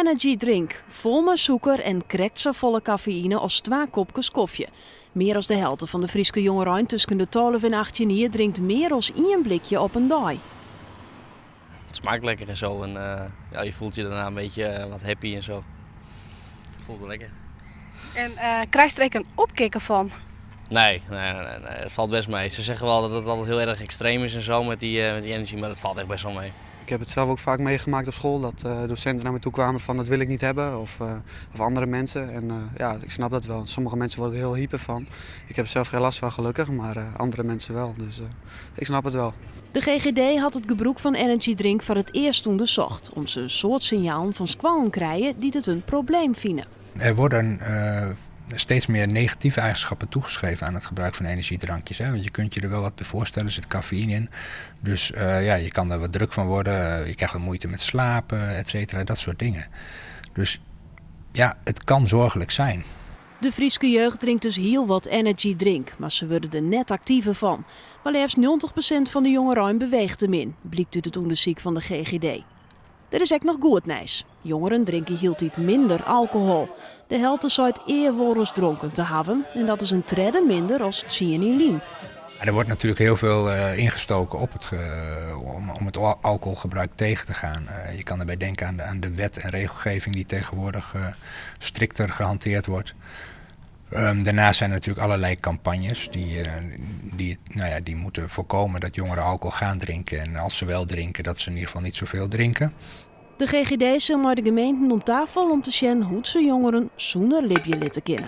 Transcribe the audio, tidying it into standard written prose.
Energy drink, fol mei sûker en krekt safolle kafeïne as twa kopkes kofje. Mear as de helte fan de Fryske jongerein tusken de 12 en 18 jier drinkt mear as ien blikje op in dei. Het smaakt lekker en zo en ja, je voelt je daarna een beetje wat happy en zo. Het voelt wel lekker. En krijst der ek in opkikker fan? Nee, het valt best mee. Ze zeggen wel dat het altijd heel erg extreem is en zo met die energy, maar dat valt echt best wel mee. Ik heb het zelf ook vaak meegemaakt op school, dat docenten naar me toe kwamen van: dat wil ik niet hebben, of andere mensen. En ja, ik snap dat wel. Sommige mensen worden er heel hyper van. Ik heb er zelf geen last van, gelukkig, maar andere mensen wel. Dus ik snap het wel. De GGD hat it gebrûk fan energy drink foar it earst ûndersocht, om't se in soad sinjalen fan skoallen krije dy't it in probleem fine. Er worden steeds meer negatieve eigenschappen toegeschreven aan het gebruik van energiedrankjes. Hè? Want je kunt je er wel wat bij voorstellen, er zit cafeïne in. Dus ja, je kan er wat druk van worden, je krijgt wat moeite met slapen, et cetera, dat soort dingen. Dus ja, het kan zorgelijk zijn. De Fryske jeugd drinkt dus hiel wat energy drink, mar se wurde der net aktiver fan. Mar leafst 90% fan de jongerein beweecht te min, blykt út it ûndersyk fan de GGD. Der is ek noch goed nijs. Jongeren drinke hieltyd minder alkohol. De helte seit ea wolris dronken te hawwen en dat is in tredde minder as 10 jier lyn. Er wordt natuurlijk heel veel ingestoken om het alcoholgebruik tegen te gaan. Je kan daarbij denken aan de wet en regelgeving die tegenwoordig strikter gehanteerd wordt. Daarnaast zijn er natuurlijk allerlei campagnes die, nou ja, die moeten voorkomen dat jongeren alcohol gaan drinken. En als ze wel drinken, dat ze in ieder geval niet zoveel drinken. De GGD sil mei de gemeenten om tafel om te sjen hoe't se jongeren sûner libje litte kinne.